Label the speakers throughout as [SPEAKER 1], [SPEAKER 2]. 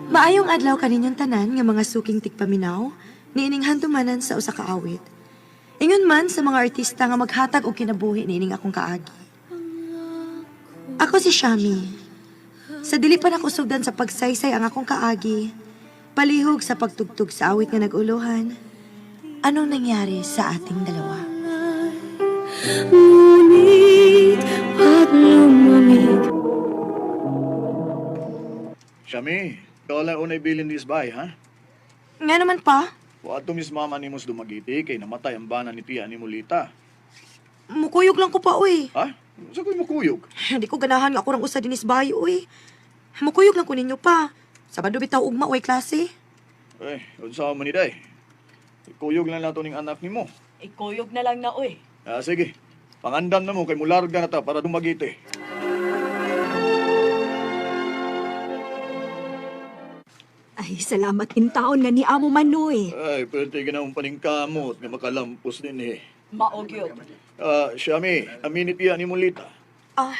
[SPEAKER 1] Maayong adlaw kaninyong tanan nga mga suking tigpaminaw, niining handumanan sa usa ka awit. Ingon man sa mga artista nga maghatag og kinabuhi niining akong kaagi. Ako si Shami. Sa dili pa nakusugdan sa pagsaysay ang akong kaagi, palihog sa pagtugtog sa awit nga nag-uluhan, anong nangyari sa ating dalawa?
[SPEAKER 2] Ngunit pag lumamig.
[SPEAKER 3] Shami, ikaw lang unay bilin this bay, ha?
[SPEAKER 1] Nga naman pa,
[SPEAKER 3] Wa ato mis mama nimo sa Dumaguete kay namatay ang bana ni tiya ni Mulita.
[SPEAKER 1] Mukuyog lang ko pa, uy.
[SPEAKER 3] Ha? Sa ko'y mukuyog?
[SPEAKER 1] Hindi ko ganahan nga ako rang usa dinis bayo, uy. Mukuyog lang ko ninyo pa. Sabado bitaw ugma, uy, klase.
[SPEAKER 3] Eh, unsa man ni day? Kuyog lang nato ning anak nimo.
[SPEAKER 4] Ikuyog na lang na, uy.
[SPEAKER 3] Ah, sige. Pangandam na mo kay mularga na ta para Dumaguete.
[SPEAKER 5] Ay, salamat in taon nga ni Amo Manoy.
[SPEAKER 3] Ay, pwede ka na mong paningkamot nga makalampos din eh.
[SPEAKER 4] Maogyod.
[SPEAKER 3] Ah, Shami, amin ni tiya ni Mulita.
[SPEAKER 1] Ah,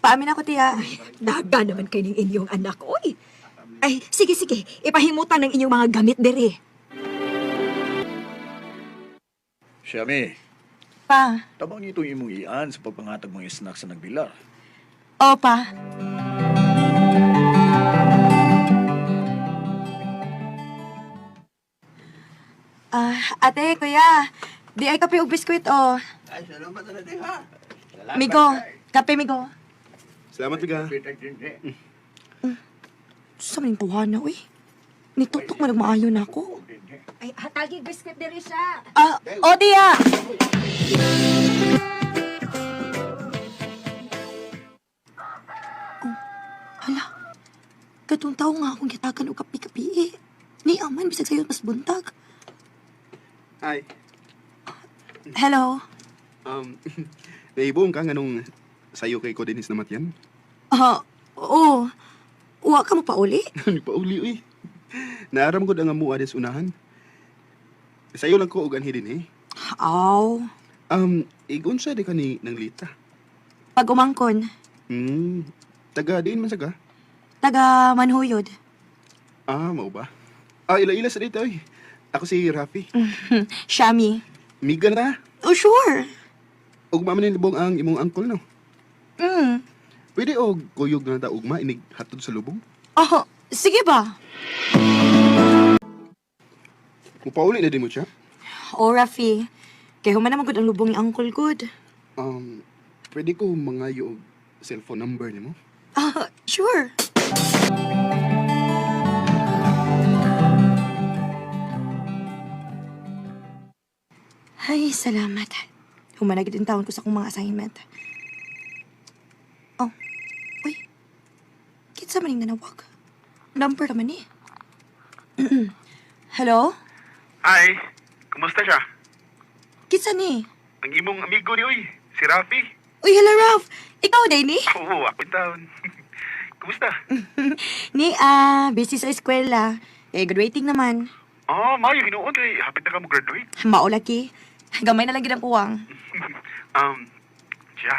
[SPEAKER 1] paamin ako, tiya.
[SPEAKER 5] Daga naman kay ning inyong anak, oy. Ay, sige, sige. Ipahimutan ang inyong mga gamit dere.
[SPEAKER 3] Shami,
[SPEAKER 1] Pa.
[SPEAKER 3] tabang itong imong ian sa pagpangatag mga snack sa nagbilar.
[SPEAKER 1] O, pa. Ah, ate, kuya. Di ay kape og biskwit, oh.
[SPEAKER 6] Ay, salamat na din ha.
[SPEAKER 1] Migo, kape, migo.
[SPEAKER 6] Salamat biga.
[SPEAKER 1] Sa maning kuha na, uy. Nitutok man maayo na ako.
[SPEAKER 5] Ay, hatagi biscuit dere siya.
[SPEAKER 1] Ah, o, tiya! Oh, hala. Katong tao nga akong gitakan og kapi-kapi eh. Ni aman, bisag sayo mas buntag.
[SPEAKER 6] Ay,
[SPEAKER 1] Hello.
[SPEAKER 6] naibong ka nga nung sayo kay ko dinis na matyan.
[SPEAKER 1] Ah, oo. Uwa ka mo pa uli?
[SPEAKER 6] Ano pa uli uy. Naaram ko ang amuha des unahan. Sayo lang ko og anhi din eh.
[SPEAKER 1] Aw.
[SPEAKER 6] Igon siya di ka ni nang lita.
[SPEAKER 1] Pag umangkon,
[SPEAKER 6] Taga diin man sa ka?
[SPEAKER 1] taga Manhuyod.
[SPEAKER 6] Ah, mao ba? Ah, ila-ila sa dito oy. Ako si Rafi.
[SPEAKER 1] Shami.
[SPEAKER 6] Miga na.
[SPEAKER 1] Oh, sure.
[SPEAKER 6] Og mama ni libong ang imong angkol no. Pwede og kuyog na ta ugma inig hatod sa lubong.
[SPEAKER 1] Oh, sige ba?
[SPEAKER 6] Mupauli na din mo siya.
[SPEAKER 1] Oh, Rafi. Kay human naman gud ang lubong ni Uncle Good.
[SPEAKER 6] Pwede ko mangayo og cellphone number nimo?
[SPEAKER 1] Ah, sure. Ay, salamat. Humanagid din taon ko sa akong mga assignment. Oh, uy. Kinsa man ning nanawag? Number naman eh. Hello?
[SPEAKER 6] Hi, kumusta siya?
[SPEAKER 1] Kinsa ni?
[SPEAKER 6] Ang imong amigo ni oy, si Rafi.
[SPEAKER 1] Uy, hello, Ralph. Ikaw, Danny?
[SPEAKER 6] Oo, ako in town. Kumusta?
[SPEAKER 1] Ni, busy sa eskwela. Eh, graduating naman.
[SPEAKER 6] Oh, mayo hinuon kay hapit na ka mo graduate.
[SPEAKER 1] Maulaki. Gamay na lang gid ang kuwang.
[SPEAKER 6] Siya.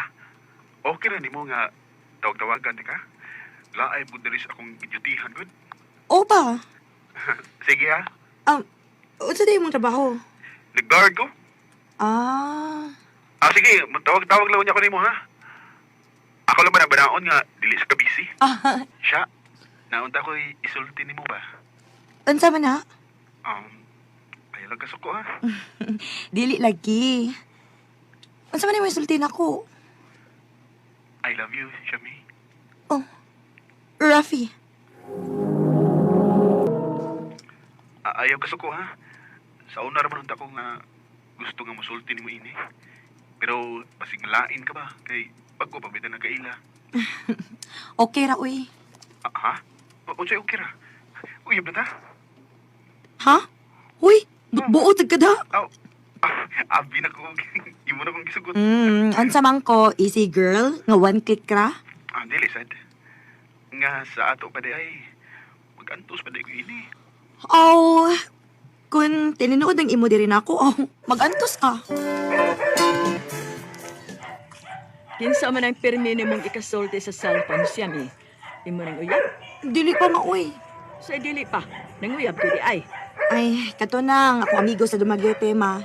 [SPEAKER 6] Okay ra nimo nga tawag-tawagan di ka? Laay mo diri sa akong gidyutihan gud.
[SPEAKER 1] O ba?
[SPEAKER 6] Sige ha.
[SPEAKER 1] Unsa day imong trabaho?
[SPEAKER 6] Nag-guard ko.
[SPEAKER 1] Ah,
[SPEAKER 6] Ah, sige, magtawag-tawag lang niya ko nimo ha. Ako lang ba na banaon nga dili sa ka busy?
[SPEAKER 1] Ah,
[SPEAKER 6] Siya. Naunta ko isulti nimo ba?
[SPEAKER 1] unsa man na?
[SPEAKER 6] Ayaw lang kasuko ha.
[SPEAKER 1] Dili lagi. Unsa man imong isulti nako?
[SPEAKER 6] I love you, Shami.
[SPEAKER 1] Oh, Rafi.
[SPEAKER 6] Ah, ayaw kasuko ha. Sa una ra man unta ko nga gusto nga musulti nimo ini. Pero basig lain ka ba kay bago pa bitaw nagkaila.
[SPEAKER 1] Okay ra uy.
[SPEAKER 6] Ah, ha? Unsay okay ra? Uyab na ta?
[SPEAKER 1] Ha? Uy, buot ka da.
[SPEAKER 6] Aw. Ah, abi na ko. Imo na kong gisugot.
[SPEAKER 1] Unsa man ko, easy girl, nga one click ra.
[SPEAKER 6] Ah, dili sad. Nga sa ato pa di ay magantos pa di ko ini.
[SPEAKER 1] Oh, kung tinuod ang imo diri nako, oh, magantos ka.
[SPEAKER 4] Kinsa man ang pirmi nimong ikasulti sa cellphone siya mi. Imo nang uyab?
[SPEAKER 1] Dili pa maoy.
[SPEAKER 4] Sa dili pa. Nanguyab ko di ay.
[SPEAKER 1] Ay, kato nang ako amigo sa Dumaguete, ma.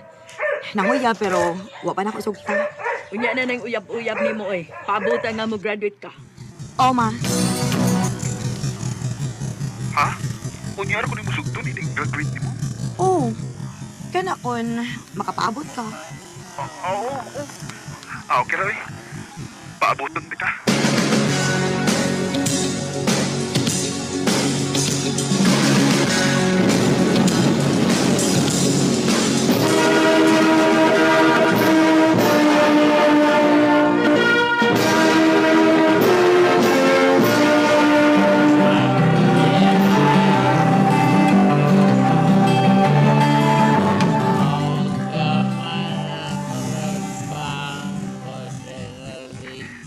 [SPEAKER 1] Nanguya pero wa pa na ako sugta.
[SPEAKER 4] Unya na nang uyab-uyab nimo oy. Paabutan nga mo graduate ka.
[SPEAKER 1] O, ma.
[SPEAKER 6] Ha? Unya ra ko nimo sugton ini graduate nimo.
[SPEAKER 1] Oh, kana kon makapaabot ka.
[SPEAKER 6] Oo, oo. Ah, okay ra oy. Paaboton kita.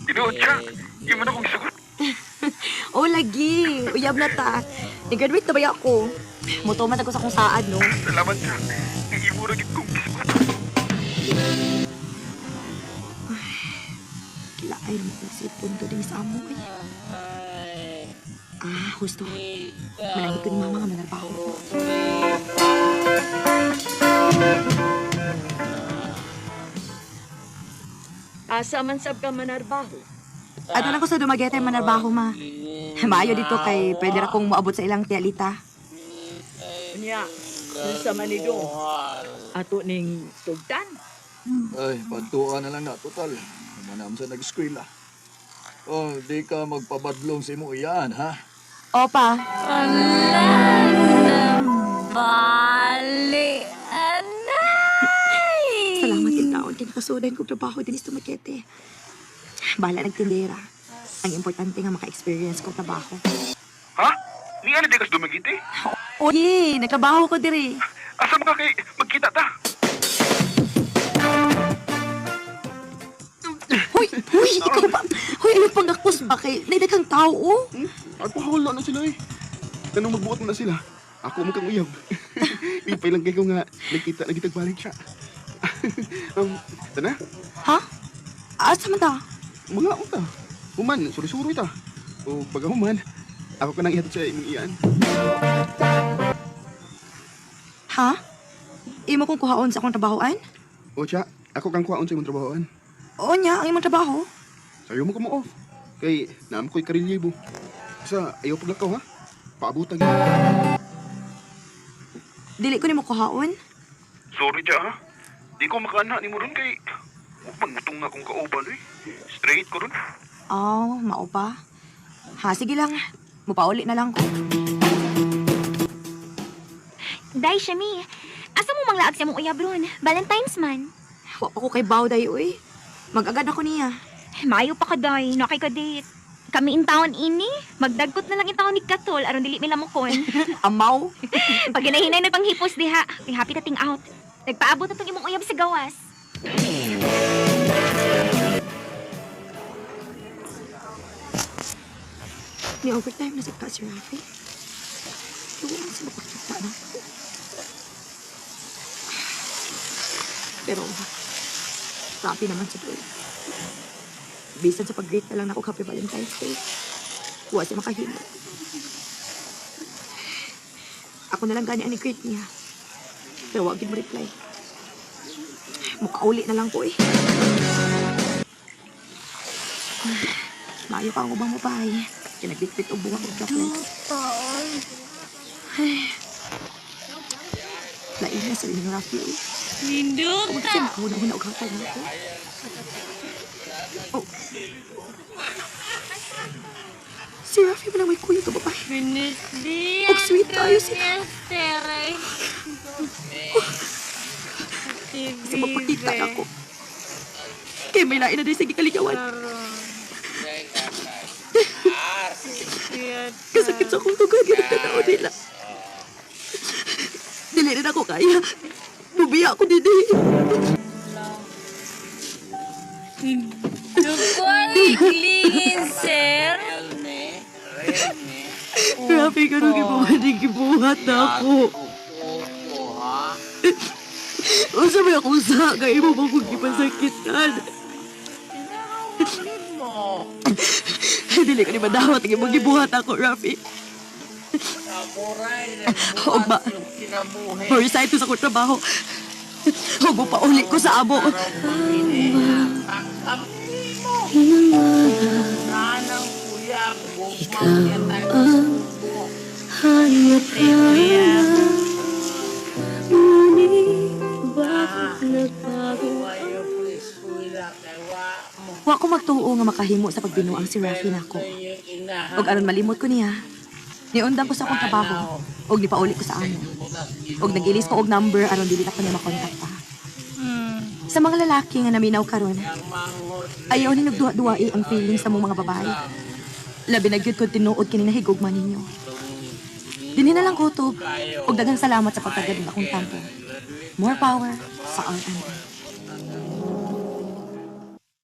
[SPEAKER 6] Tinuod siya. Imo na kong isugot.
[SPEAKER 1] Oh, lagi. Uyab na ta. Nag-graduate na ba ako? Mutuman ako sa kung saad, no?
[SPEAKER 6] Salamat siya. Imo ra gid kong isugot.
[SPEAKER 1] Kilaay naman kong sipon to din sa amo, ay. Ah, husto. Manangit ko ni mama nga manarbaho ko.
[SPEAKER 4] Asa man sab ka manarbaho.
[SPEAKER 1] Ato lang ko sa Dumaguete manarbaho, ma. Maayo dito kay pwede ra kong moabot sa ilang tialita.
[SPEAKER 4] Unya, unsa man ni dong? Ato ning tugtan.
[SPEAKER 3] Ay, pagtuan na lang na, total. Manam sa nag-eskwela. Oh, di ka magpabadlong sa imo iyan, ha?
[SPEAKER 1] Opa,
[SPEAKER 2] Bali, anay!
[SPEAKER 1] salamat din taon kay nakasudan kong trabaho din sa Dumaguete. Bahala nagtindera. Ang importante nga maka-experience kong trabaho.
[SPEAKER 6] Ha? Ni ano di kas dumagiti?
[SPEAKER 1] Oye, nagtrabaho ko diri.
[SPEAKER 6] Asa man ka kay magkita ta?
[SPEAKER 1] Hoy, hoy, ikaw ba? Hoy, ayaw pang gakos ba kay naidaghang tao, oh.
[SPEAKER 6] Ako hawla na sila eh. Tanong magbuot na sila. Ako man kang uyab. Lipay lang kay ko nga nagkita nagitag balik siya. Tana,
[SPEAKER 1] Ha? Asa man ta?
[SPEAKER 6] mga unta. Human, suri-suri ta. O pag human, ako ka nang ihatod sa imong iyan.
[SPEAKER 1] Ha? Imo kong kuhaon sa akong trabahoan?
[SPEAKER 6] O siya, ako kang kuhaon sa imong trabahoan.
[SPEAKER 1] Oo niya, ang imong trabaho.
[SPEAKER 6] Sayo mo ka mo off. Kay naam ko'y karilyibo. Sa ayaw paglakaw ha. Paabutan.
[SPEAKER 1] Dili ko nimo kuhaon.
[SPEAKER 6] Sorry siya ha. Di ko makaana ni mo ron kay pagmutong nga akong kauban eh. Straight ko ron.
[SPEAKER 1] Oh, mao pa. Ha, sige lang. Mupauli na lang ko.
[SPEAKER 2] Day, Shami, asa mo manglaag sa mong uyab ron? Valentine's man.
[SPEAKER 1] Wa pa ko kay Bawday, uy. Mag-agad ako niya.
[SPEAKER 2] Maayo pa ka, Day. Nakay ka date. Kami in town ini. Magdagkot na lang in town ni Katol aron dili mi lamukon.
[SPEAKER 1] Amaw.
[SPEAKER 2] Pag ginahinay na panghipos diha, kay happy ta ting out. Nagpaabot na tong imong uyab sa gawas.
[SPEAKER 1] Ni overtime na sa si Rafi. Kaya wala siya mapakita na ako. Pero, Rafi naman sa dulo. Bisan sa pag-greet na lang ako Happy Valentine's Day. Huwag siya makahimo. Ako na lang gani ang greet niya. Pero wag yun mo reply. Mukauli na lang ko eh. Maayo pa ang ubang babae. Kaya nagbitbit og bunga og chocolates. Ay. Lain na sa inyong Rafi. eh.
[SPEAKER 2] Nindot
[SPEAKER 1] Huwag siya makahuna-huna og hatag na ako. Oh. Si Rafi man ang may kuya ka babae. Og sweet tayo sila. Sa mapakita na ako. Kaya may lain na din sa gikaligawan. Kasakit sa akong tugad, ganit na tao nila. Dili rin ako kaya. Bubiya ako din eh. Grabe ka nung gibuhat, gibuhat na ako. Unsa may akong sa kay imo ba kong gipasakitan? Dili ko ni madawat ang imong gibuhat ako, Rafi. Og ba, mo-resign to sa akong trabaho. Huwag mo pauli ko sa amo. Ikaw ang hanap-hanap. Ngunit bakit nagbago? Wa ko magtuo nga makahimo sa pagbinuang si Rafi nako. Og aron malimot ko niya, niundang ko sa akong trabaho og nipauli ko sa amo. Og nag-ilis ko og number aron dili na ko niya makontak pa. Sa mga lalaki nga naminaw karon, ayaw ni nagduha-duai ang feelings sa mong mga babae. Labi na gyud kung tinuod kini nahigugma ninyo. Dinhi na lang kutob. Og daghang salamat sa pagtagad ng akong tampo. More power sa RMN.